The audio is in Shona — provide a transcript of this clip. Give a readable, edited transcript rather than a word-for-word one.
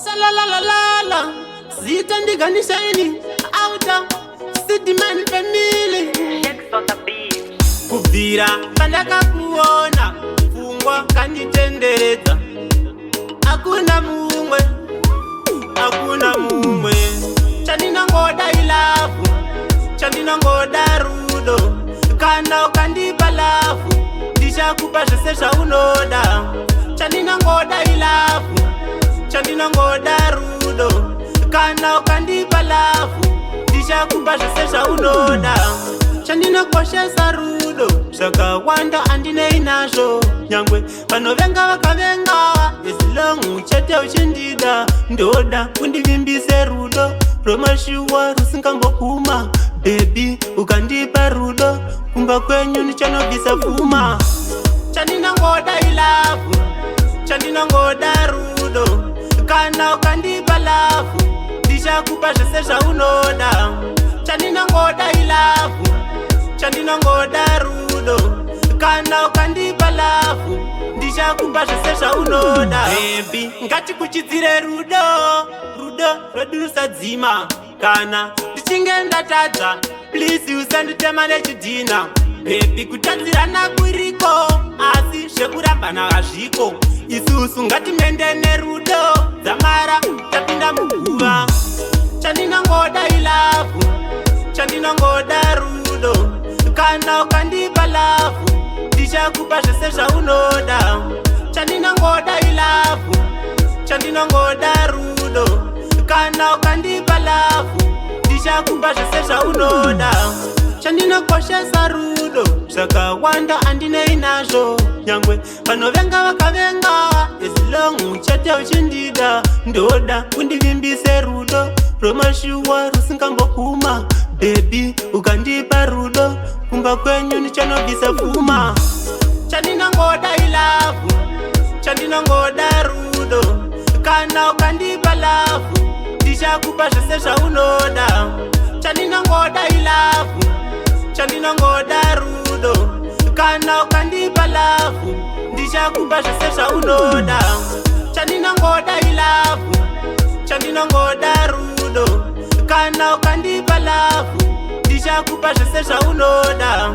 Salalalalala, zita ndiganishaini outer city man family. Shakes on the beat. Kubvira pandakakuona, pfungwa kanditenderedza, hakuna mumwe, hakuna mumwe. Chandinongoda ilove, chandinongoda rudo. Kana ukandipa love, ndichakupa zvese zvaunoda. Chandinongoda ilove, chandinongoda rudo. Kana ukandipa love, ndichakupa zvese zvaunoda. Chandinokoshesa rudo, zvakawanda handinei nazvo. Nyangwe vanovenga vakavenga, as long chete uchindida. Ndoda undivimbise rudo rwemashuwa rusingamboguma. Baby, ukandipa rudo, kumba kwenyu ndichanobvisa pfuma. Chandinongoda ilove, chandinongoda rudo. Kana ukandipa love, ndichakupa zvese zvaunoda. Chandinongoda ilove, chandinongoda rudo. Kana ukandipa love, ndichakupa zvese zvaunoda. Baby, ngatikuchidzire rudo, rudo rwedu rusadzima. Kana ndichinge ndatadza, please usanditema nechidhina. Baby, kutadzirana kuriko, asi zvekurambana hazviko. Isusu ngatimende nerudo dzamara tapinda muguva. Chandinongoda ilove, chandinongoda rudo. Kana ukandipa love, ndichakupa zvese zvaunoda. Chandinongoda ilove, chandinongoda rudo. Kana ukandipa love, ndichakupa zvese zvaunoda. Chandinokoshesa rudo, zvakawanda handinei nazvo. Nyangwe vanovenga vakavenga, as long chete uchindida. Ndoda undivimbise rudo rwemashuwa rusingamboguma. Baby, ukandipa rudo, kumba kwenyu ndichanobvisa pfuma. Chandinongoda ilove, chandinongoda rudo. Kana ukandipa love, ndichakupa zvese zvaunoda. Chandinongoda ilove, chandinongoda rudo. Kana ukandipa love, ndichakupa zvese zvaunoda. Chandinongoda ilove, chandinongoda rudo. Kana ukandipa love, ndichakupa zvese zvaunoda.